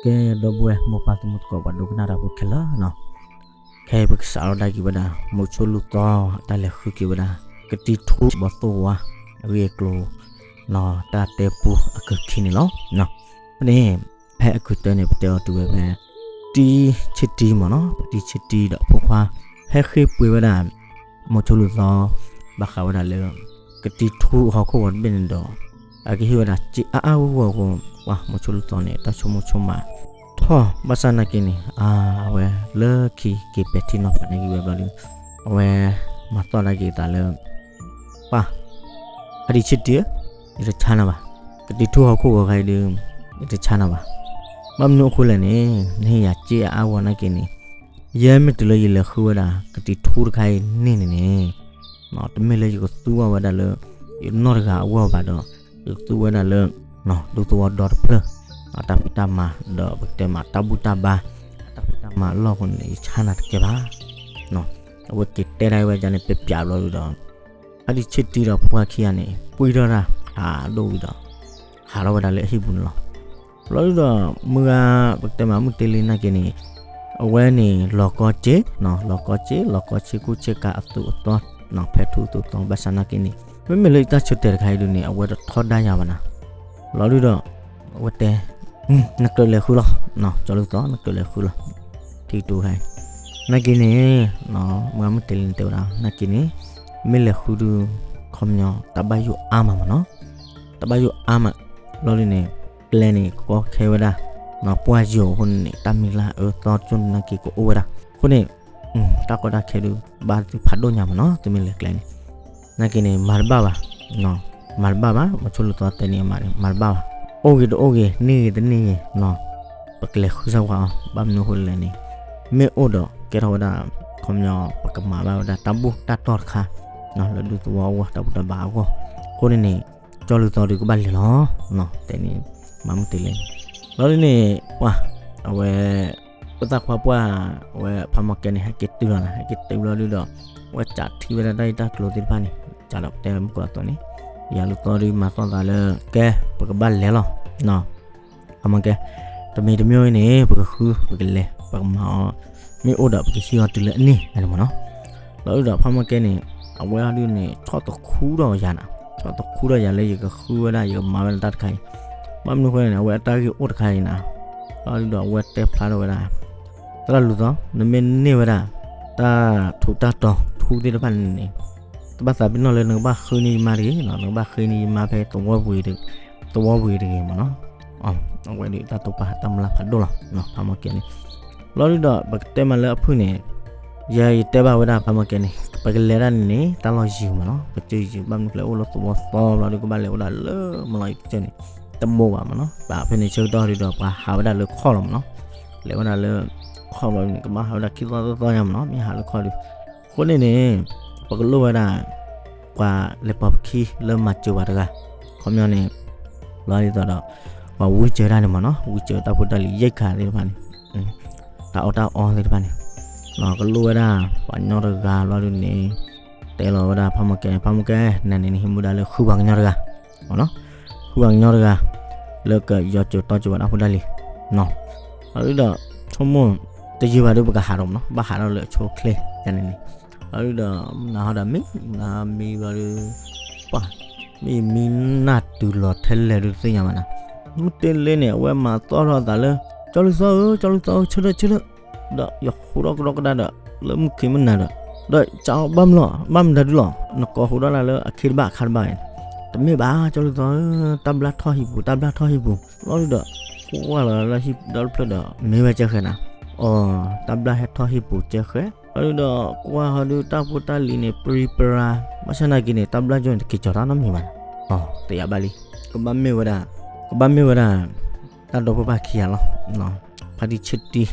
ကဲ ဒီပုၢ်ဝဲၢ်မိၢ်ပၢ်သမူသကိး ပှၤဒိကနၣ်တၢ်ဖိခဲလၢာ်နီၤ, ခဲအံၤပကစးထီၣ်ကဒါက့ၤဝဲဒၣ် မိးဆိလူၢ်သီ တၢ်လဲၤဃုက့ၤဝဲဒၣ် ကတံၤထူဘီၣ်သိၣ်ဝါ အဂ့ၢ်အကျိၤ နီၤ တၢ်တဲပူအကုၢ်ခံန့ၣ်လီၤ. ဖဲန့ၣ် ဖဲအကုၢ်တၢန့ၣ် ပတဲအီၤတုၤဝဲဖဲ တံဆ့တံမ့ၢ်နီၤ, ပတံဆ့တံဒီးအဖိခွါ ဟဲဃ့ပှ့ၤဝဲဒၣ် မိးဆိလူၢ်သီ ဘၣ်ဃးဝဲဒၣ်လၢ ကတံၤထူဟီၣ်ခိၣ်ဂီၤတဘ့ၣ်န့ၣ်ဒီး အကဟ့ၣ်ဝဲဒၣ်စ့အါအါဂီၢ်ဂီၢ်အဃိ ပှၤမိးဆိလူၢ်သီန့ၣ် တၢ်ဆိကမိၣ်ဆိကမးထီၣ် ဘၣ်ဆၣ်နာ်က့န့ၣ် အဝဲလၢခံက့ၤပဲာ်ထံနီၤဖးန့ၢ်က့ၤဝဲဘျီဒီး အဝဲမၤသီၣ်ဒၣ်က့ၤအသးလၢ ပၢ် အတံဆ့တံဧၢ, ယတဆါနၤဘၣ်, ကတံၤထူဟီၣ်ခိၣ်ဂီၤခါအံၤဒီး ယတဆါနၤဘၣ်. ဘၣ်မနုၤအဃိလဲၣ်န့ၣ် နဟ့ၣ်ယၤစ့အါအါဂီၢ်နာ်က့န့ၣ် ယဲမ့ၢ်တုၤလၢယလဲၤဃုဝဲဒၣ် ကတံၤထူတခါအံၤန့ၣ်န့ၣ်န့ၣ် တမ့ၢ်လၢယကသူအီၤဝဲဒၣ်လၢ ယနီၢ်တဂၤအဂီၢ်ဘၣ်ဒီး ယကသူဝဲဒၣ်လၢ ဒူသဝီဒီတဖျၢၣ် အတၢ်ဖံးတၢ်မၤဒီးပကတဲမးတၢ်ဘူၣ်တၢ်ဘါ အတၢ်ဖံးတၢ်မၤအလီၢ်အဃိန့ၣ် ယဆါနၤတကဲဘၣ်. အဝဲက့ၤတဲဒၣ်ဝဲဒၣ်န့ၣ် ပျးပျးဘျီဒုဒီး အတံဆ့တံဒီးဖိခွါခံဂၤန့ၣ် ပှံၢ်ထီၣ်တၢ်ဖးဒိၣ်ဝံၤဒီး ဟးထီၣ်ဝဲဒၣ်လၢအဟံၣ်ပူၤန့ၣ်လီၤ. ဘျီဒုဒီး မုၢ်ဂၤ ပကတဲမးမုၢ်တ့လံနာ်က့န့ၣ် အဝဲန့ၣ် လီၤကီစ့ လီၤကီစ့ လီၤကီဆ့ကူဆ့ကၤအသူးအသီ ဖဲထူအသူးအသီ ဘၣ်ဆၣ်နာ်က့န့ၣ် မ့မ့ၢ်လၢယတၢ်ဆၢတဲာ်တခါအံၤဒုန့ၣ် အဝဲတထီဒါယၤဘၣ်နၤ. ဘျီဒုဒီး အဝဲတဲ နကြၢးလဲၤဃုလီၤ ကၠီလူၢ်သီ နကြၢးလဲၤဃုလီၤ ထံကတိခါအံၤ နာ်က့န့ၣ် မုၢ်ဂၤမုၢ်တ့လံန့ၣ်တဲဝဲဒၣ် နာ်က့န့ၣ် မ့ၢ်လဲၤဃုဒု ခီပညီ တၢ်ဘၣ်ယိၣ်အါမးမ့ၢ်နီၤ, တၢ်ဘၣ်ယိၣ်အါမး ဘျီဒုန့ၣ် ကျဲန့ၣ် ကကီခဲဝဲဒၣ် ပှၢ်ယိာ်အဃိန့ၣ် တၢ်မံၤလၢအၢသီကၠိန့ၣ်နာ်က့ကအိၣ်ဝဲဒၣ် အဃိန့ၣ် တၢ်ကီတၢ်ခဲဒု ဘၣ်သုဖးဒိၣ်ညါမ့ၢ်နီၤ သုမ့ၢ်လဲၤကျဲန့ၣ် နာ်က့န့ၣ် မၤတဘၣ်ဘၣ် မၤတဘၣ်ဘၣ် မုဆိလူၢ်သီတဲန့ၣ်အမးန့ၣ် မၤတဘၣ်ဘၣ် အိၣ်ဂ့ၤတအိၣ်ဂ့ၤ န့ၢ်ဂ့ၤတန့ၢ်ဂ့ၤနီၤ ပကလဲၤဃုစၢ်ဝဲအီၤ ဘၣ်မနုၤအဃိလဲၣ်န့ၣ် မ့ၢ်အိၣ်ဒီးကဲထီၣ်ဝဲဒၣ် ခီပညီ ပကမၤဘၣ်ဝဲဒၣ်တၢ်ဘူၣ်တၢ်တီၢ်တခါ လၢဒူသဝီအဂီၢ် တၢ်ဘူၣ်တၢ်ဘါအဂီၢ် အဃိန့ၣ်န့ၣ် ကၠီလူၢ်သီဒုကဘၣ်လဲၤလီၤ တဲန့ၣ် မၤမုၢ်တ့လံန့ၣ် ဘျီဒုန့ၣ် ပှၢ် အဝဲ ဖိသၣ်ခွါပှၢ် အဝဲဖးမီၢ်ကဲန့ၣ် ဟဲက့ၤတုၤလီၤနၤ ဟဲက့ၤတုၤဘျီဒုဒီး အဝဲစးထံၣ်ဝဲဒၣ်တၢ်ဂ့ၢ်တၢ်ကျိၤသ့ၣ်တဖၣ်န့ၣ် စးဒီးပတဲမုၢ်ကီၢ်အသိးန့ၣ် ယၤလူၢ်သီဒုမၤသီၣ်သးလၢ ကဲ ပကဘၣ်လဲၤလီၤ ဖးမီၢ်ကဲ တမံၤတမံၤအံၤန့ၣ် ပကဃု ပကလဲၤ ပကမၤအီၤ မ့ၢ်အိၣ်ဒီးပကဟံးအီၤတုၤလၢအန့ၢ် ယၤန့ၣ်မ့ၢ်နီၤ ဘျီဒုဒီးဖးမီၢ်ကဲန့ၣ် အဝဲအီၤဒုန့ၣ် ဆီၣ်သခူထီၣ်ယၤနၤ ဆီၣ်သခူထီၣ်ယၤလၢယကဃုဝဲဒၣ် ယကမၤဝဲဒၣ်တၢ်တခါအံၤ ဘၣ်မနုၤအဃိန့ၣ် အဝဲအတၢ်ဂ့ၢ်အိၣ်တခါအံၤနၤ ဘျီဒုဒီးအဝဲတဲဖျါထီၣ်ဝဲဒၣ် သရၣ်လူၢ်သီ နမ့ၢ်န့ၢ်ဝဲဒၣ် တၢ်ထူးတၢ်တီၤထူသ့ၣ်တဖၣ်န့ၣ်န့ၣ် တဘၣ်သးပ့ၤနီၣ်လၢနကဘၣ်ဃုန့ၢ်ယမါတဂ့ၤ နကဘၣ်ဃုန့ၢ်ယမါဖဲသဝီပူၤ သဝီပူၤတဂ့ၤမ့ၢ်နီၤ အဝဲဒုးတၢ်တိာ်ပာ်တၢ်မုၢ်လၢ်ဖးဒိၣ်လီၤ ဖးမီၢ်ကဲန့ၣ် ဘျီဒုဒီး ပကတဲမးလၢအဖုၣ်န့ၣ် ယဲယတဲဘၣ်ဝဲဒၣ်ဖးမီၢ်ကဲန့ၣ် ပကလဲၤဒၣ်န့ၣ်န့ၣ် တၢ်လီၢ်ယံၤမ့ၢ်နီၤ ပကစၢၢ်ယံၤ ဘၣ်မနုၤဖဲအိၣ်လၢသဝီသီဘျီဒုး ကဘၣ်လဲၤအိၣ်ဒၣ်လၢမလီၤယံၤကစၢၢ်န့ၣ် တဘိဘၣ်မ့ၢ်နီၤ ဘၣ်ဖဲန့ၣ်ဆၢကတီၢ်ဒုဒီး ပှၤဟးဝဲဒၣ်လၢခီၣ်လီၤမ့ၢ်နီၤ လဲၤဝဲဒၣ်လၢ ခီၣ်ဘျီဒုန့ၣ် ကဘၣ်ဟးဝဲဒၣ်ခံသီသၢသီညါမ့ၢ်နီၤ မ့ၢ်ဟးလၢခီၣ်ဒု အဃိန့ၣ်န့ၣ် ပကလိၣ်ဝဲဒၣ် ပှၤလဲၤပိာ်ပခံလၢမၤစၢၤပှၤတဂၤ ခီပညီန့ၣ် ဘျီဒ်သိးဒီး ပှၤဝံစၢၤတၢ်န့ၣ်မ့ၢ်နီၤ ဝံစၢၤတၢ်ဖိတၢ်လံၤ ရိက္ခာသ့ၣ်တဖၣ်န့ၣ် တၢ်အီၣ်တၢ်အီသ့ၣ်တဖၣ်န့ၣ် ကလိၣ်ဝဲဒၣ် ပှၤကညီတဂၤဘျီဒုန့ၣ် တဲလီၤဝဲဒၣ်ဖးမီၢ်ကဲန့ၣ် ဖးမီၢ်ကဲ နၤန့ၣ်န့ၣ် ဟံးမူဒါလၢဃုပှၤကညီတဂၤ မ့ၢ်နီၤ ဃုပှၤကညီတဂၤ လၢကယီၤစၢၤတီစၢၤပှၤတၢ်ဖိတၢ်လံၤ ဘျီဒုဒီး ဆိကမိၣ် တယံာ်ဘၣ်ဒုး ပကဟးထီၣ်မ့ၢ်နီၤ ဘၣ်ဟးထီၣ်လၢအဆိအချ့ယၤန့ၣ်န့ၣ် ဘျီဒုဒီး နဟးဒီးမံ နဟးမံဘျီဒုး ပှၤ မ့ၢ်မံနၢ်တုၤလီၤထဲလဲၣ်ဒုးတသ့ၣ်ညါဘၣ်နၤ မုၢ်တ့လ့န့ၣ် အဝဲမၤသီၣ်ထီၣ်အသးလၢ ကၠီလူၢ်သီဧၢ ကၠီလူၢ်သီဧၢ ဆၢထၢၣ်ဆၢထၢၣ် ဒီးယဃိးထီၣ်ကဒီးကဒါဒီး လၢမုၢ်ခံမုၢ်နၤဒီး ဒီးကၠီဘၣ်မလီၤ ဘၣ်မတၤဒုးလီၤ နကိးဃိးထီၣ်လၢအခ့တဘၣ်အခါတဘၣ်န့ၣ် တမ့ၢ်ဘၣ် ကၠီလူၢ်သီဧၢ တၢ်ဘျၣ်ထီၣ်ဟံၣ်ပူၤ တၢ်ဘျၣ်ထီၣ်ဟံၣ်ပူၤ ဘျီဒုဒီး ကွၢ်လီၤလၢဟံၣ်ဒီတဖျၢၣ်ဒီး မ့ၢ်ဝဲကဲဃဲနၤ အီ တၢ်ဘျၣ်ဟဲထီၣ်ဟံၣ်ပူၤကဲဃဲ ဘျီဒုဒီး ကွၢ်ဟီဒုးတၢ်ဖိတၢ်လံၤန့ၣ် ပြံပြါ ဘၣ်ဆၣ်နာ်က့န့ၣ် တၢ်ဘျၣ်ကၠိန့ၣ် တက့ၤကၠီၤတၢ်နီတမံၤဘၣ်န့ၣ် အီ တယာ်ဘၣ်လံ ကဘၣ်မ့ၢ်ဝဲဒၣ် ကဘၣ်မ့ၢ်ဝဲဒၣ် တၢ်ဒီဖိပၢ်ခံဂၤလီၤ ဖါတံၢ်ဆံတံၢ်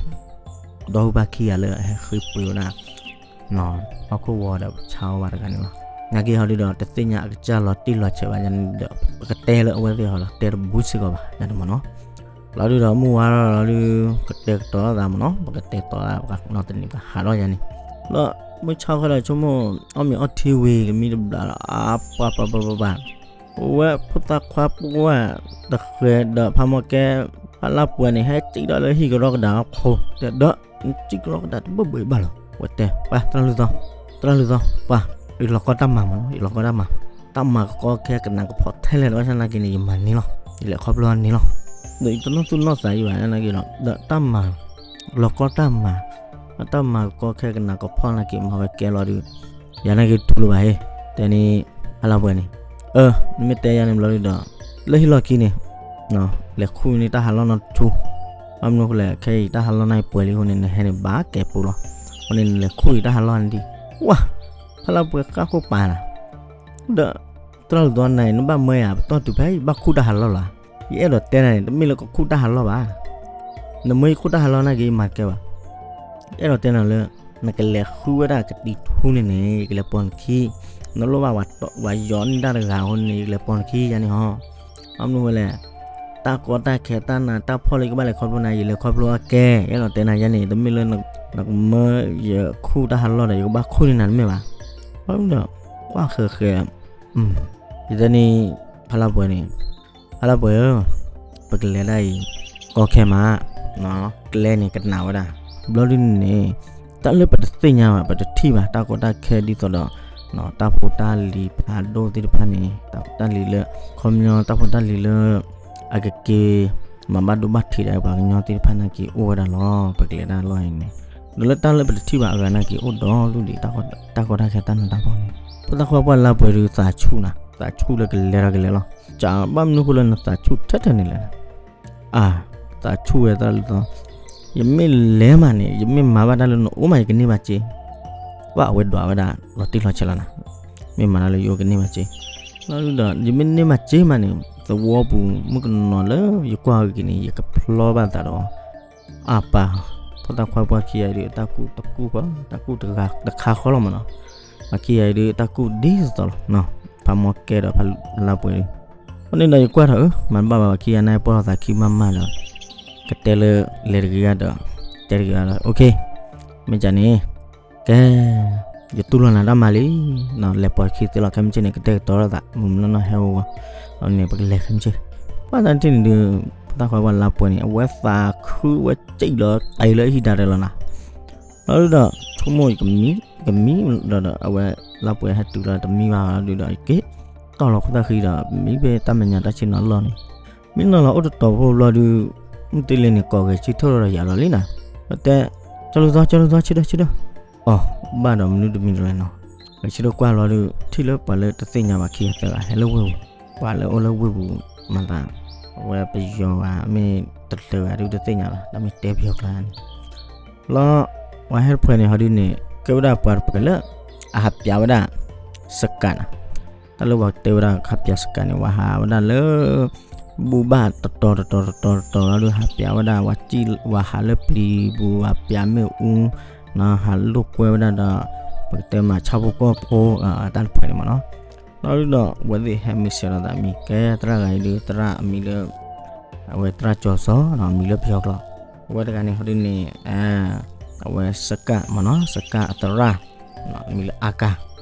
ဒီဖိပၢ်ခံဂၤလၢအဟဲဃ့ပှ့ၤဝဲဒၣ် ဟီၣ်ခိၣ်ဝီၤဒီးဆါအီၣ်ဘၣ်တဂၤန့ၣ်လီၤ နာ်က့ဟီဒုးဒီး တသ့ၣ်ညါအကစၢ်လီၤတံၢ်လီၤဆဲးဘၣ်ယၤန့ၣ်ဒီး ပကတဲလၢအဝဲသ့ၣ်ဟီလီၤ တဲတဘူးစ့ၢ်ကီးဘၣ် ယၤန့ၣ်မ့ၢ်နီၤ လီၤဒုးဒီးမုၢ်ဝါထီၣ်လီၤဒုး ကတဲာ်ကတီၤသးမ့ၢ်နီၤ ပကတဲာ်ကတီၤသး ပကနီၢ်တနံၤပဟးထီၣ်ယၤန့ၣ် လီၤမုၢ်ဆါဃီဒီးဆိကမိၣ် အီၣ်မ့ၤအီထံဝံၤ ကမံတဘျီလီၤ အါပှၤပှၤပှၤပှၤပှၤ ဝဲဖိသၣ်ခွါပှၢ်တဃဲၤဒီးဖးမီၢ်ကဲ ဖးလၢ်ပှဲၤန့ၣ် ဟဲစံၣ်ဒီးလၢဟံၣ်ကရီကဒါအခိၣ် တဲဒီး နစံၣ်ကရီကဒါတဘၣ်ဘၣ်အံၤဘၣ်လီၤ. ဝဲတဲ ပှၤသရၣ်လူၢ်သီ, သရၣ်လူၢ်သီ ပှၤ ယလီၤကီတၢ်မၤမးလီၤ, ယလီၤကီတၢ်မၤ, တၢ်မၤကကီခဲကနးကဖီထဲလဲၣ် တဘၣ်ဆၣ်နာ်က့န့ၣ် ယမၤန့ၢ်လီၤ, ယလဲၤခီဖျိန့ၢ်လီၤ. ဒီးယတနီၢ်သူၣ်နီၢ်သးယံၤဘၣ်နာ်က့ဒီး ဒီးတၢ်မၤ လီၤကီတၢ်မၤ, တၢ်မၤကကီခဲကနးကဖီနာ်က့ မၤဝဲကဲလီၤဒုး ယၤနာ်က့တူၢ်လိာ်ဘၣ်ဟ့ၣ်, တဲန့ၣ် ဖးလၢ်ပှဲၤန့ၣ်, အၢ နမ့ၢ်တဲယၤန့ၣ်ဘျီဒုးဒီး လၢဟံၣ်လီၢ်ခံန့ၣ် လဲၤခူၣ်န့ၢ်တၢ်ဟးလီၢ်နီတထူ, ဘၣ်မနုၤဃိလဲၣ် ခဲအံၤတၢ်ဟးလီၢ်န့ၣ်ပှဲၤလံအဃိန့ၣ် နဟဲန့ၣ်ဘၣ်ကဲပူၤလီၤ, အဃိန့ၣ် နလဲၤခူၣ်အံၤတၢ်ဟးလီၢ်န့ၣ်ဒံး, ဝါ, ဖးလၢ်ပှဲၤဃၣ်ဃိပာ်နၤ, ဒီး သရၣ်လူၢ်သီနၤအံၤ နဘၣ်မၢယၤ ပတီၢ်တုၤဖဲယဘၣ်ခူၣ်တၢ်ဟးလီၢ်လီၤ, ယအဲၣ်ဒိးတဲနၤန့ၣ် တမ့ၢ်လၢကခူၣ်တၢ်ဟးလီၢ်ဘၣ်, နမၢယခူၣ်တၢ်ဟးလီၢ်နာ်က့ ယမၤတကဲဘၣ် အဲၣ်ဒိးတဲနၤလၢ နကလဲၤဃုဝဲဒၣ်ကတံၤထူန့ၣ်န့ၣ် ယကလဲၤပိာ်နခံ, နလိၣ်ဘၣ်ပှၤယီၤန့ၢ်တၢ်တဂၤအဃိန့ၣ် ယကလဲၤပိာ်နခံယၤန့ၣ်ဟီ, ဘၣ်မနုၤဝဲလဲၣ်, တၢ်ကီတၢ်ခဲတၢ်နးတၢ်ဖှီၣ်လၢယကဘၣ်လဲၤခီဖျိနၤ ယလဲၤခီဖျိအကဲ, အဲၣ်ဒိးတဲနၤယၤန့ၣ် တမ့ၢ်လၢ နကမၢယခူၣ်တၢ်ဟးလီၢ်ဒီး ယကဘၣ်ခူၣ်န့ၢ်နၤတမ့ၢ်ဘၣ်, ဘၣ်မနုၤဒီး ကွၢ်ဃဲၤဃဲၤ ယတဲန့ၣ် ဖးလၢ်ပှဲၤန့ၣ်, ဖးလၢ်ပှဲၤဧၢ, ပကလဲၤဒၣ်အံၤ ကီခဲမး, ကျဲန့ၣ်ကနးဝဲဒၣ်, ဘျီဒုန့ၣ် တၢ်လၢပတသ့ၣ်ညါဘၣ် ပတထံၣ်ဘၣ် တၢ်ကီတၢ်ခဲဒ်သိးဒီး တၢ်ဖိတၢ်လံၤဖးဒိၣ်သ့ၣ်တဖၣ်န့ၣ် တၢ်ဖိတၢ်လံၤလၢ ခီပညီတၢ်ဖိတၢ်လံၤလၢ အကက့ၤ မၤဘၣ်ဒိဘၣ်ထံးဒီးပှၤကညီသ့ၣ်တဖၣ်နာ်က့အိၣ်ဝဲဒၣ်လီၤ. ပကလဲၤဒၣ်လီၢ်အံၤန့ၣ် ဒီးလၢတၢ်လၢပတထံၣ်ဘၣ်အဂၤနာ်က့အိၣ်ဒီးဒူၣ်ဒံး တၢ်ကီတၢ်ခဲတၢ်နးတၢ်ဖှီၣ်န့ၣ် ဖိသၣ်ခွါပှၢ်လၢ်ပှဲၤဒုး သးဆူၣ်နၤ သးဆူၣ်လၢကလဲၤဒီးကလဲၤလီၤ. ကဘၣ်မနုၤဃိလၢနသးဆူၣ်ထဲထဲန့ၣ်လဲၣ်. အါ, သးဆူၣ်ဝဲသရၣ်လူၢ်သီ, ယမ့ၢ်လဲၤမးန့ၣ် ယမ့ၢ်မၤဘၣ်တၢ်လၢနအိၣ်မး ယကန့ၢ်ဘၣ်စ့, ဘၣ်အဝဲဒွးဝဲဒၣ် လီၤတံၢ်လီၤဆဲးလီၤနၤ, မ့ၢ်မၤတၢ်လၢယအိၣ်ကန့ၢ်ဘၣ်စ့, လီၤဒုးဒီး ယမ့ၢ်န့ၢ်ဘၣ်စ့မးန့ၣ် သဝီပူၤ မုၣ်ကနီၤလၢယကွၢ်ဂ့ၤန့ၣ် ယကဖျီဘၣ်သးဒီး အပၢ်, ဖိသၣ်ခွါပှၢ်ခံဂၤအံၤဒုး တၢ်ကူၣ်တကူၣ်ဃီ တၢ်ကူၣ်တဂၤတခါဃီလီၤမးနီၤ, ပှၤခံဂၤအံၤဒုး တၢ်ကူၣ်ဒ်သိးသိးလီၤ. ဖးမီကဲဒီးဖးလၢ်ပှဲၤဒုး, အဃိန့ၣ်ဒီးယကွၢ်ထီၣ်ဧၢ မၤတဘၣ်ဘၣ် ပှၤခံဂၤန့ၣ် ပီၢ်ထီၣ်သးခံမးမးဒီး ကတဲလၢလဲၤတဂ့ၤဂၤဒီး တဲတဂ့ၤဂၤဒီး OK, မ့ၢ်ကန့ၣ် ကဲ ယတူၢ်လိာ်နၤတၢ်မၤလံ, လဲၤပိာ်ခံသ့လီၤ ခဲမုၢ်ဆ့ၣ်န့ၣ် ကတဲာ်ကတီၤလိာ်သး မုၢ်မနီၢ်ဟဲဝဲဝဲ, န့ၣ် ပကလဲၤခဲမုၢ်ဆ့ၣ်, ဘၣ်သးတထံၣ်န့ၣ်ဒုး ဖိသၣ်ခွါပှၢ်လၢ်ပှဲၤန့ၣ် အဝဲသးခုဝဲစံၣ်လီၤ တံၤလၢဟံၣ်ဒၣ်တၢ်လီၤနၤ, လီၤဒုးဒီး ဆိကမိၣ်ယကမံ, ကမံဒီး အဝဲလၢ်ပှဲၤဟဲတုၤလီၤတမံဘၣ်လီၤဒုးဒီး ယက့ၤတီၢ်လီၤခိၣ်သၣ်ဃံဒီး မံဖဲတၢ်မဲာ်ညါတၢ်ဆ့ၣ်နီၤလီၢ်န့ၣ်, မ့ၢ်နီၤလီၤအိၣ်တတီၤဖိဘျီဒုး မုၢ်တ့လ့န့ၣ် ကိးဂဲၤဆၢထၢၣ်ဒီးယၤလီၤလံနၤ, ပတဲ ကၠီလူၢ်သီ ကၠီလူၢ်သီ ဆ့ဒီၣ် ဆ့ဒီၣ်, အီၤ ဘၣ်ဒီးမနုၤတမံၤတလဲၣ်နီၤ, ဂဲၤဆၢထၢၣ်ကွၢ်လီၤဒုး ထံၣ်လၢပှၤလၢတသ့ၣ်ညါဘၣ်ခံဂၤသၢဂၤ ဟဲလၢဝ့ၢ်ပူၤ, ပှၤလၢအိၣ်လၢဝ့ၢ်ပူၤ မၤသး အဝဲပယီၤဂၤမ့ၢ်တတၢၤဂၤဒုးတသ့ၣ်ညါဘၣ် တၢ်မ့ၢ်တဲပယီၤကျါန့ၣ် လီၤ, ပှၤဟဲတဖှဲးန့ၣ်ဟီဒုးန့ၣ် ကဲဝဲဒၣ်ပှၤတဖှဲးလၢ အဟးပျးဝဲဒၣ် စကးနၤ, တၢ်လၢပှၤကတဲဝဲဒၣ်ဟးပျးစကးန့ၣ် ပှၤဟးဝဲဒၣ်လၢ ဘူၣ်ဘၣ်တတီၤတတီၤတတီၤတတီၤလီၤဒုး ဟးပျးဝဲဒၣ် ပှၤဟးလၢပျံၤပူၤ ဟးပျးမ့ၣ်အူ, ဟးလိာ်ကွဲဝဲဒၣ်ဒီး ပကတဲမးဆၣ်ဖိကီၢ်ဖိ တၢ်တဖှဲးန့ၣ်မးနီၤ, လီၤဒုးဒီး အဝဲသ့ၣ်ဟဲမုၢ်ဆ့ၣ်လီၤသးမံၤ ကဲသရၣ်ဂၤအံၤဒုး သရၣ်အမံၤလၢ အဝဲသရၣ်ကၠီၤစီၤ မံၤလၢပယီၤကျိာ်, အဝဲတဂၤန့ၣ်ဟီဒုးန့ၣ် အဝဲစကးမးနီၤ စကးအသရၣ် မံၤလၢအါကါ,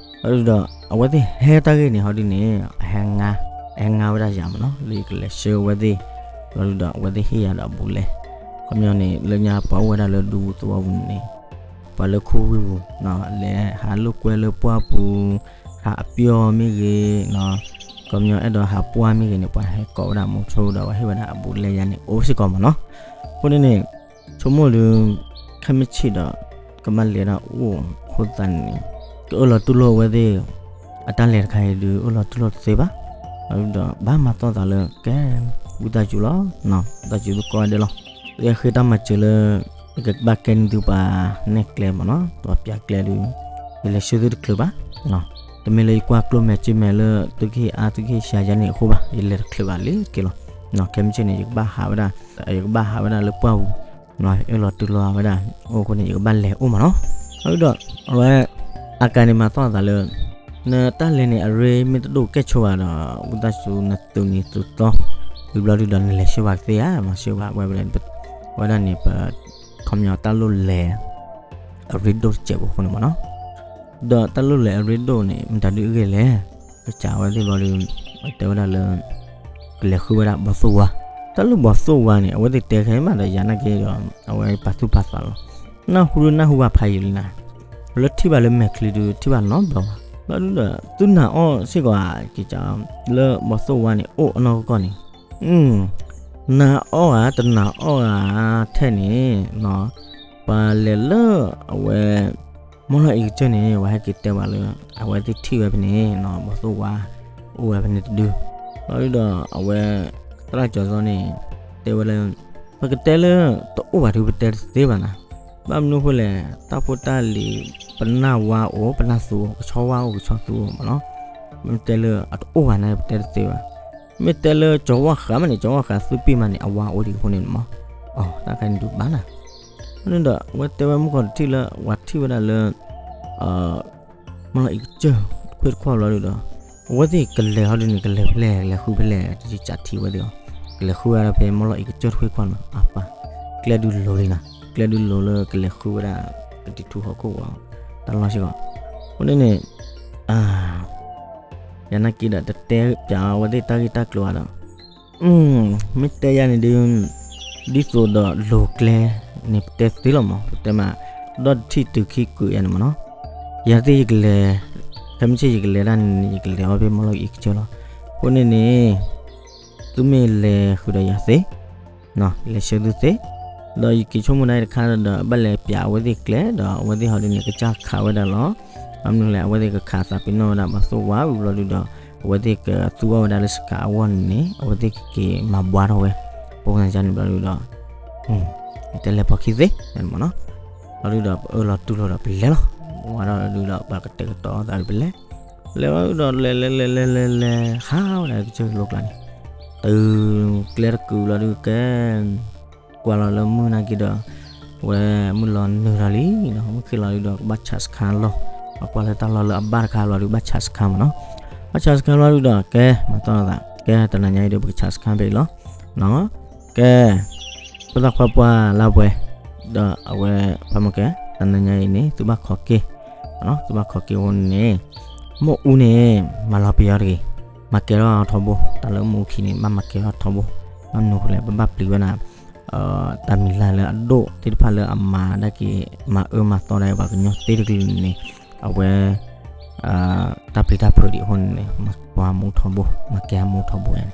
လီၤဒုးဒီး အဝဲသ့ၣ်ဟဲတၢ်ဂ့ၢ်န့ၣ်ဟီဒုးန့ၣ် အဟဲငါ, အဟဲငါဝဲဒၣ်ယၤမးနီၤ လၢယကလဲၤဆှၢဝဲသ့ၣ်, လီၤဒုးဒီး အဝဲသ့ၣ်ဟ့ၣ်ယၤဒီးအဘူးလဲ, ခီပညီန့ၣ် လၢညါပှၤအိၣ်ဝဲဒၣ်လၢဒူပူၤသဝီပူၤန့ၣ် ပှၤလၢခူဝ့ၢ်ပူၤ လဲၤဟးလိာ်ကွဲလၢပှၢ်ပူၤ ဟးအပျီမ့ၢ်ဂ့ၤ, ခီပညီအဲၣ်ဒိးဟးပှၢ်မ့ၢ်ဂ့ၤန့ၣ် ပှၤဟဲကိးဝဲဒၣ်မူဆိဒီး ပှၤဟ့ၣ်ဝဲဒၣ်အဘူးလဲယါန့ၣ် အိၣ်စ့ၢ်ကီးမးနီၤ, အဃိန့ၣ်န့ၣ် ဆိကမိၣ်ဒုး ခဲမုၢ်ဆ့ၣ်ဒီး ကဘၣ်လဲၤဒၣ်အိၣ်အဃိသတးန့ၣ် ကအၢၣ်လီၤတူၢ်လိာ်အဝဲသ့ၣ် အတၢ်လဲၤတခါအံၤဒုး အၢၣ်လီၤတူၢ်လိာ်တသ့ဘၣ်, ဒီးဘၣ်မၤသီၣ်သးလၢ ကဲ ဝံသးစူၤလီၤ, ဝံသးစူၤသုကိးဂၤဒဲးလီၤ, ယဃ့တၢ်မၤစၢၤလၢ ယကဘၣ်ကဲန့ၢ်သုပှၤနဲၣ်ကျဲမးနီၤ ပှၤပျးကျဲဒုး ယလဲၤဆှၢသုတချုးဘၣ်, တမ့ၢ်လၢယကွၢ်ကျိၣ်မဲာ်စ့မဲာ်လၢ သုကဟ့ၣ်အါ သုကဟ့ၣ်ဆှးယါန့ၣ်အဃိဘၣ် ယလဲၤတချုးဘၣ်လၢတက့ၢ်လီၤ, ခဲမုၢ်ဆ့ၣ်န့ၣ် ယကဘၣ်ဟးဝဲဒၣ် ယကဘၣ်ဟးဝဲဒၣ်လၢပှၢ်ပူၤ အၢၣ်လီၤတူၢ်လိာ်ဝဲဒၣ် အိၣ်အဃိန့ၣ် ယကဘၣ်လဲၤအိၣ်မးနီၤ, အဒီး အဝဲ အကၤန့ၣ်မၤသီၣ်အသးလၢ နတၢ်လဲၤန့ၣ်အရ့မ့ၢ်တဒိၣ်ကဲၣ်ဆိဘၣ်ဒီး ဝံသးစူၤနသုးနံၤသုးသီ ဝံၤဘျီဒုးဒီးနလဲၤဆှၢပှၤကသ့ဧါ မၤဆှၢပှၤဝဲဝဲဒၣ် ဝဲဒၣ်န့ၣ် ပ ခီပညီတၢ်လိၣ်လဲၤ အရ့ဒိၣ်တစဲးဖိအဃိန့ၣ်မးနီၤ, ဒီးတၢ်လိၣ်လဲၤအရ့ဒိၣ်န့ၣ် မတၤဒုးအဂ့ၢ်လဲၣ်, ကစးဝဲသ့ၣ်ဘျီဒုး တဲဝဲဒၣ်လၢ ကလဲၤဃုဝဲဒၣ်ဘီသိၣ်ဝါ တၢ်လၢဘီၣ်သိၣ်ဝါန့ၣ် အဝဲသ့ၣ်တဲခဲမးဒီး ယၤနာ်က့ဒီး အဝဲပာ်သူၣ်ပာ်သးလီၤ. နၢ်ဟူဒုနၢ်ဟူဘၣ်ဖးယံာ်လံနၤ, လၢထံၣ်ဘၣ်လၢမဲာ်ချံဒု ထံၣ်ဘၣ်နီတဘျီဘၣ်. ဘျီဒုဒီး သုနာ်အီၣ်စ့ၢ်ကီးဧါ, က့ၤက လၢဘီၣ်သိၣ်ဝါန့ၣ် အိၣ်အနီၢ်ကီၢ်န့ၣ် နာ်အီၣ်ဧါ တနာ်အီၣ်ဧါထဲန့ၣ် ပှၤလဲၤလၢအဝဲ မီၢ်လီၢ်အံၤကစၢၢ်န့ၣ် ပှၤဟဲက့ၤတဲပှၤလၢ အဝဲသ့ၣ်ထံၣ်ဝဲဖဲန့ၣ် ဘီၣ်သိၣ်ဝါ အိၣ်ဝဲဖဲန့ၣ်တဒု. ဘျီဒုဒီး အဝဲ သရၣ်ကၠီၤစီန့ၣ် တဲဝဲလၢ ပကတဲလၢ တအိၣ်ဘၣ်ဒု ပတဲတသ့ဘၣ်နၤ. ဘၣ်မနုၤအဃိလဲၣ် တၢ်ဖိတၢ်လံၤ ပနၢ်ဝါအိၣ် ပနၢ်သူအိၣ် ကဆီဝါအိၣ် ကဆီသူအိၣ်မးနီၤ. မ့ၢ်တဲလၢအတအိၣ်ဘၣ်န့ၣ် ပတဲတသ့ဘၣ်. မ့ၢ်တဲလၢကၠီၤဝၣ်ဃးမးန့ၣ် ကၠီၤဝၣ်ဃးသူပ့ၢ်မးန့ၣ် အဝါအိၣ်ဒံးအဃိန့ၣ်မး. အတၢ်ခါန့ၣ်ဒုးဘၣ်နၤ. န့ၣ်ဒီး အဝဲတဲဝဲမုၢ်ကီၢ်တထံၣ်လၢ ပှၤထံၣ်ဝဲဒၣ်လၢ မီၢ်လီၢ်အံၤကစၢၢ် ခွ့ၣ်တခီၣ်ဘျီဒုဒီး အဝဲသ့ၣ်ကလဲၤဟီဒုန့ၣ် ကလဲၤဖဲလဲၣ် ကလဲၤဃုဖဲလဲၣ် တယကးထံဝဲသ့ၣ်အီၤ, ကလဲၤဃုဝဲဒၣ်ဖဲမီၢ်လီၢ်အံၤကစၢၢ်တခွ့ၣ်တခီၣ်န့ၣ် အပၢ် ကျဲဒုလိၤလံနၤ, ကျဲဒုလိၤလၢကလဲၤဃုဝဲဒၣ် ကတံၤထူၣ်ဟီၣ်ခိၣ်ဝီၤ တၢ်လီၢ်စ့ၢ်ကီး. အဃိန့ၣ်န့ၣ် ယၤနာ်က့ဒီး တတဲပၠးအဝဲသ့ၣ်တၢ်ဂ့ၢ်တၢ်ကျိၤဘၣ်ဒီး မ့ၢ်တဲယၤန့ၣ်ဒုး ဒ်သိးဒီးလိၤကျဲန့ၣ် ပတဲသ့လီၤမး, ပတဲမး ဒီတထံၣ်တုၤခံကုာ်ယၤန့ၣ်မးနီၤ. ယၤသ့ၣ်ယကလဲၤ ခဲမုၢ်ဆ့ၣ်ယကလဲၤဒၣ်န့ၣ် ယကလဲၤအီၤဖဲမီၢ်လီၢ်အံၤကစၢၢ်လီၤ. အဃိန့ၣ်န့ၣ် သုမ့ၢ်လဲၤဃုာ်ဒီးယၤသ့ လဲၤဆှၢသုသ့, ဒီးယက့ၤဆိကမိၣ်ဒၣ်တခါဒီး ဘၣ်လဲၤပၠးအဝဲသ့ၣ်ကျဲ ဒီးအဝဲသ့ၣ်ဟီဒုန့ၣ် ကစၢ်ခးဝဲဒၣ်လီၤ. ဘၣ်မနုၤလဲၣ် အဝဲသ့ၣ်ကခးသးပ့ၤနီၣ်ဝဲဒၣ်ဘီၣ်သိၣ်ဝါဝံၤဘျီဒုဒီး အဝဲသ့ၣ်ကသူအီၣ်ဝဲဒၣ်လၢစကၤအဂီၢ်န့ၣ်န့ၣ် အဝဲသ့ၣ်ကက့ၤမၤဘှါထီၣ်ဝဲ ပှၤကညီန့ၣ်ဘျီဒုဒီး တဲလဲၤဖီခံသ့မးနီၤ. ဘျီဒုဒီး ပအၢၣ်လီၤတူၢ်လိာ်ဒီးပလဲၤလီၤ. ဝါထီၣ်ဒုဒီး ပှၤကတဲာ်ကတီၤသးဒီးပလဲၤ, လဲၤဝဲဒုဒီး လဲၤလဲၤလဲၤလဲၤလဲၤလဲၤ ဟးဝဲဒၣ်ကစၢၢ်လိကျါန့ၣ် တုၤကျဲတကုာ်ဘျီဒုကဲ ကွၢ်လီၤလၢမုၢ်နာ်က့ဒီး ဝဲမုၢ်လီၤနုာ်လီၤလံနီၤ, မုၢ်ခံလီၤဒုဒီး ကဘၣ်ဆးစခါလီၤ. အကွၢ်လၢတၢ်လီၢ်လၢအဘၣ်တခါဘျီဒု ဘၣ်ဆးစခါမးနီၤ. ဘၣ်ဆးစခါဘျီဒုဒီး ကဲ မၤသီၣ်လီၤသး ကဲ တနၤညါအံၤဒီး ပကဆးစခါဖဲအံၤလီၤ. ကဲ ဖိသၣ်ခွါပှၢ်လါပှဲၤ ဒီးအဝဲ ဖးမီၢ်ကဲ တနၤညါအံၤန့ၣ် သုဘၣ်ခိးက့ၤ သုဘၣ်ခိးက့ၤအဃိန့ၣ် မ့ၣ်အူန့ၣ် မၤလီၤပယီၤတဂ့ၤ, မၤကဲထီၣ်ထီဘိ, တၢ်လၢမ့ၣ်အူခံန့ၣ် ဘၣ်မၤကဲထီၣ်ထီဘိ, ဘၣ်မနုၤအဃိလဲၣ် ပဘၣ်ပျံၤဝဲဒၣ် တၢ်မံၤလၢ်လၢအဒိၣ်သ့ၣ်တဖၣ်လၢအမၤဒၣ်က့ၤ မၤအၢမၤသီဒၣ်ပှၤကညီသ့တကလုာ်န့ၣ် အဝဲ တၢ်ပျံၤတၢ်ဖုးဒံးအဃိန့ၣ်န့ၣ် မၤပှၤမ့ၣ်အူထီဘိ, မၤကဲမ့ၣ်အူထီဘိန့ၣ်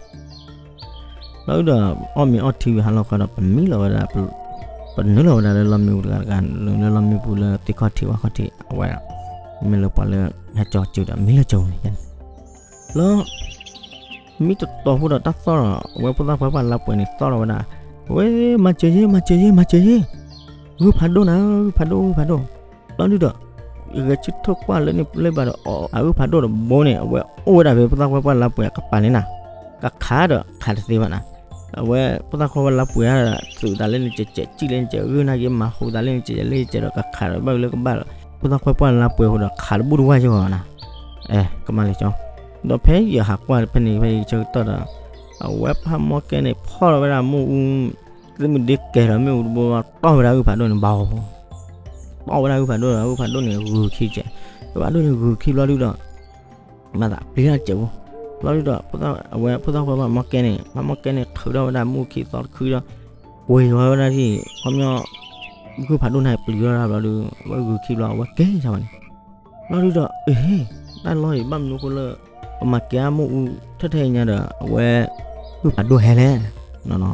လီၤဒုဒီး အီၣ်မ့ၤအီထံဝံၤဟါလီၤခီဒီး ပမံလီၤဝဲဒၣ် ပနုာ်လီၤဝဲဒၣ်လၢလီၢ်မ့ၣ်အူတဂၤတဂၤ လၢလီၢ်မ့ၣ်ပူၤလၢသ့ၣ်ခီၣ်ထံးဝၣ်ခီၣ်ထံး အဝဲ မ့ၢ်လၢပှၤလၢဟဲကၠီကၠူဒီး မံလၢကၠူန့ၣ် လီၤ မံတတီၤဖိဒီးတၢ်သီၣ်ဒီး အဝဲဖိသၣ်ခွါပှၢ်လါပှဲၤန့ၣ်သီၣ်လီၤဝဲဒၣ် ဝဲ မၤစၢၤယ့ မၤစၢၤယ့ မၤစၢၤယ့ ဂုၢ်ဖးဒိၣ်နၤ ဂုၢ်ဖးဒိၣ် ဂုၢ်ဖးဒိၣ် လီၤဒုဒီး ဂဲၤဆၢထၢၣ်ကွၢ်လၢန့ၣ်လၢဘၣ်ဒီး အဂုၢ်ဖးဒိၣ်တဘိန့ၣ် အဝဲအိၣ်ဝဲဒၣ်ဖဲဖိသၣ်ခွါပှၢ်လါပှဲၤအကပၤန့ၣ်နၤ ကခးဒီးခးတသ့ဘၣ်နၤ အဝဲဖိသၣ်ခွါပှၢ်လါပှဲၤ သုးသးလၢန့ၣ်ကဲးကဲး စံၣ်လၢန့ၣ်ကဲး ဂုၢ်နာ်က့ မၤဟူးသးလၢန့ၣ်ကဲးကဲးလၢကဲးဒီး ကခးဒီးဘၣ်လၢကဘၣ်လီၤ ဖိသၣ်ခွါပှၢ်လါပှဲၤအဃိဒီး ခးတဘူၣ်တဝၢ်စ့ၢ်ကီးနၤ အဲ ကမၣ်လၢကၠီ ဒီးဖဲယဟးကွၢ်ဖဲန့ၣ် ဖဲယဆၢကတီၢ်ဒီး အဝဲဖးမီၢ်ကဲန့ၣ် ဖီၣ်လီၤဝဲဒၣ်မ့ၣ်အူ သုးမုၢ်ဒ့ကဲၤဒီးမ့ၣ်အူတဘိ တီၢ်ဝဲဒၣ်ဂုၢ်ဖးဒိၣ်န့ၣ် ဘၣ် တီၢ်ဝဲဒၣ်ဂုၢ်ဖးဒိၣ်ဒီး ဂုၢ်ဖးဒိၣ်န့ၣ် ဂုာ်ခံကဲး ဂုၢ်ဖးဒိၣ်န့ၣ် ဂုာ်ခံဘျီဒုဒီး မၤသးပျံၤတၢ်စဲးဖိ ဘျီဒုဒီး အဝဲဖိသၣ်ခွါပှၢ်မီၢ်ကဲန့ၣ် ဖးမီၢ်ကဲန့ၣ် ထုးထီၣ်ဝဲဒၣ်မ့ၣ်အူခံသီတခုဒီး ကွံာ်ဝဲဒၣ်ထံၣ် ခီပညီ ဂုၢ်ဖးဒိၣ်န့ၣ်ပျံၤဝဲဒၣ်ဘျီဒု အဝဲဂုာ်ခံဘျီ အဝဲကဲၤဆါဝဲန့ၣ် ဘျီဒုဒီး အဟ့ တၢ်လီၢ်အံၤ ဘၣ်မနုၤအဃိလၢ ပမၤကဲၤအမ့ၣ်အူ ထဲထဲညါဒီး အဝဲ ဂုၢ်ဖးဒိၣ်ဟဲလဲၣ်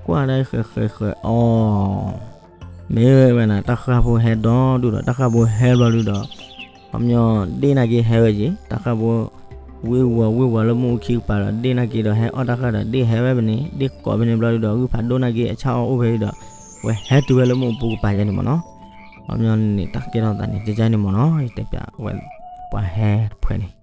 ကွၢ်ဒၣ်ဃဲၤဃဲၤဃဲၤအီၤ မ့ၢ်ဝဲနၤ တၢ်ဃၢ်ဖိဟဲဒီဒူၣ်ဒီး တၢ်ဃၢ်ဖိဟဲဘျီဒုဒီး ခီပညီ ဒ့ၣ်နာ်က့ဟဲဝဲက့ၤ တၢ်ဃၢ်ဖိ ဝ့ၤဝီၤဝ့ၤဝီၤလၢမ့ၣ်အူခံကပၤဒီး ဒ့ၣ်နာ်က့ဒီး ဟဲအီၣ်တၢ်ဃၢ်ဒီး ဒ့ၣ်ဟဲဝဲဖဲန့ၣ် ဒ့ၣ်ကိးဖဲန့ၣ်ဘျီဒုဒီး ဂုၢ်ဖးဒိၣ်နာ်က့အဆၣ်အီၣ်အိၣ်ဖဲအံၤဒီး ဝဲဟဲတုၤဝဲလၢမ့ၣ်အူပူၤကပၤယဲန့ၣ်မ့ၢ်နီၤ ခီပညီန့ၣ် တၢ်ကဲထီၣ်သးန့ၣ် ကဲကဲန့ၣ်မ့ၢ်နီၤ ယတဲပျးဝဲ ပှၤဟဲတဖုန့ၣ်